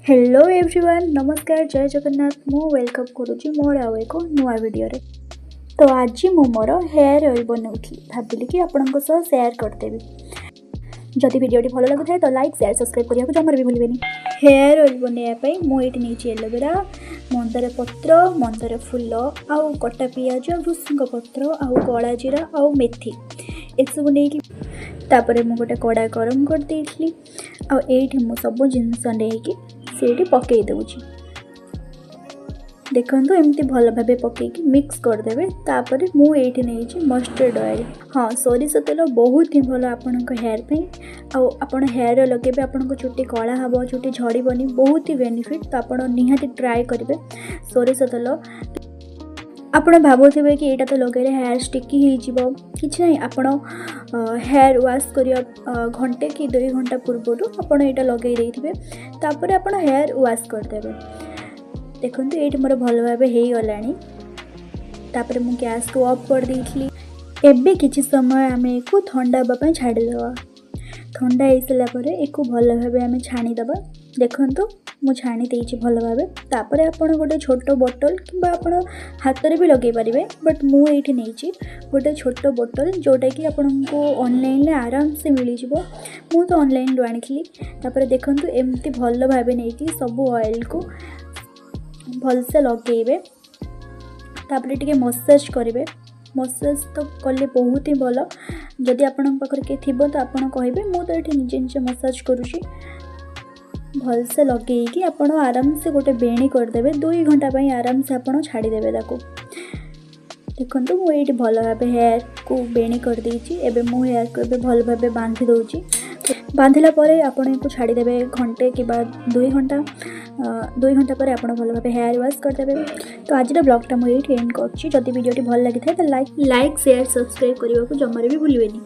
Hello everyone, ନମସ୍କାର, ଜୟ ଜଗନ୍ନାଥ। ମୁଁ welcome କରୁଛି ମୋର ଆଉ ଏକ ନୂଆ ଭିଡ଼ିଓରେ। ତ ଆଜି ମୁଁ ମୋର ହେୟାର୍ ଅଏଲ୍ ବନାଉଥିଲି, ଭାବିଲି କି ଆପଣଙ୍କ ସହ ସେୟାର କରିଦେବି। ଯଦି ଭିଡ଼ିଓଟି ଭଲ ଲାଗୁଥାଏ, ତ ଲାଇକ୍, ସେୟାର, ସବସ୍କ୍ରାଇବ୍ କରିବାକୁ ଜମାରୁ ବି ଭୁଲିବେନି। ହେୟାର୍ ଅଏଲ୍ ବନେଇବା ପାଇଁ ମୁଁ ଏଇଠି ନେଇଛି ଏଲୋଭେରା, ମନ୍ଦାର ପତ୍ର, ମନ୍ଦାର ଫୁଲ ଆଉ କଟା ପିଆଜ, ଭୃସଙ୍ଗ ପତ୍ର ଆଉ କଳା ଜିରା ଆଉ ମେଥି, ଏସବୁ ନେଇକି ତାପରେ ମୁଁ ଗୋଟେ କଡ଼ା ଗରମ କରିଦେଇଥିଲି। ଆଉ ଏଇଠି ମୁଁ ସବୁ ଜିନିଷ ନେଇକି ସେଇଠି ପକାଇ ଦେଉଛି। ଦେଖନ୍ତୁ, ଏମିତି ଭଲ ଭାବେ ପକାଇକି ମିକ୍ସ କରିଦେବେ। ତାପରେ ମୁଁ ଏଇଠି ନେଇଛି ମଷ୍ଟର୍ଡ଼ ଅଏଲ୍। ହଁ, ସୋରିଷ ତେଲ ବହୁତ ହିଁ ଭଲ ଆପଣଙ୍କ ହେୟାର୍ ପାଇଁ। ଆଉ ଆପଣ ହେୟାର୍ରେ ଲଗାଇବେ, ଆପଣଙ୍କ ଚୁଟି କଳା ହେବ, ଚୁଟି ଝଡ଼ିବନି, ବହୁତ ହି ବେନିଫିଟ୍। ତ ଆପଣ ନିହାତି ଟ୍ରାଏ କରିବେ ସୋରିଷ ତେଲ। ଆପଣ ଭାବୁଥିବେ କି ଏଇଟା ତ ଲଗାଇଲେ ହେୟାର୍ ଷ୍ଟିକି ହେଇଯିବ। କିଛି ନାହିଁ, ଆପଣ ହେୟାର୍ ୱାଶ୍ କରିବା ଘଣ୍ଟେ କି 2 ଘଣ୍ଟା ପୂର୍ବରୁ ଆପଣ ଏଇଟା ଲଗାଇ ଦେଇଥିବେ, ତାପରେ ଆପଣ ହେୟାର୍ ୱାଶ୍ କରିଦେବେ। ଦେଖନ୍ତୁ, ଏଇଠି ମୋର ଭଲ ଭାବେ ହେଇଗଲାଣି। ତାପରେ ମୁଁ ଗ୍ୟାସ୍କୁ ଅଫ୍ କରିଦେଇଥିଲି। ଏବେ କିଛି ସମୟ ଆମେ ଏକୁ ଥଣ୍ଡା ହେବା ପାଇଁ ଛାଡ଼ିଦେବା। ଥଣ୍ଡା ହେଇସାରିଲା ପରେ ଏକୁ ଭଲ ଭାବେ ଆମେ ଛାଣିଦେବା। ଦେଖନ୍ତୁ, ମୁଁ ଛାଣି ଦେଇଛି ଭଲ ଭାବେ। ତାପରେ ଆପଣ ଗୋଟେ ଛୋଟ ବୋଟଲ୍ କିମ୍ବା ଆପଣ ହାତରେ ବି ଲଗାଇ ପାରିବେ, ବଟ୍ ମୁଁ ଏଇଠି ନେଇଛି ଗୋଟେ ଛୋଟ ବୋଟଲ୍, ଯେଉଁଟାକି ଆପଣଙ୍କୁ ଅନଲାଇନ୍ରେ ଆରାମସେ ମିଳିଯିବ। ମୁଁ ତ ଅନଲାଇନ୍ରୁ ଆଣିଥିଲି। ତାପରେ ଦେଖନ୍ତୁ, ଏମିତି ଭଲ ଭାବେ ନେଇକି ସବୁ ଅଏଲ୍କୁ ଭଲସେ ଲଗାଇବେ। ତାପରେ ଟିକେ ମସାଜ କରିବେ। ମସାଜ ତ କଲେ ବହୁତ ହିଁ ଭଲ। ଯଦି ଆପଣଙ୍କ ପାଖରେ କିଏ ଥିବ ତ ଆପଣ କହିବେ। ମୁଁ ତ ଏଠି ନିଜେ ନିଜେ ମସାଜ କରୁଛି। ଭଲସେ ଲଗେଇକି ଆପଣ ଆରାମସେ ଗୋଟେ ବେଣୀ କରିଦେବେ। 2 ଘଣ୍ଟା ପାଇଁ ଆରାମସେ ଆପଣ ଛାଡ଼ିଦେବେ ତାକୁ। ଦେଖନ୍ତୁ, ମୁଁ ଏଇଠି ଭଲ ଭାବେ ହେୟାର୍କୁ ବେଣୀ କରିଦେଇଛି। ଏବେ ମୁଁ ହେୟାର୍କୁ ଏବେ ଭଲ ଭାବେ ବାନ୍ଧି ଦେଉଛି। ବାନ୍ଧିଲା ପରେ ଆପଣ ୟାକୁ ଛାଡ଼ିଦେବେ ଘଣ୍ଟେ କିମ୍ବା 2 ଘଣ୍ଟା। 2 ଘଣ୍ଟା ପରେ ଆପଣ ଭଲ ଭାବେ ହେୟାର୍ ୱାଶ୍ କରିଦେବେ। ତ ଆଜିର ବ୍ଲଗ୍ଟା ମୁଁ ଏଇଠି ଏଣ୍ଡ କରୁଛି। ଯଦି ଭିଡ଼ିଓଟି ଭଲ ଲାଗିଥାଏ, ତ ଲାଇକ୍, ସେୟାର, ସବସ୍କ୍ରାଇବ୍ କରିବାକୁ ଜମାରୁ ବି ଭୁଲିବେନି।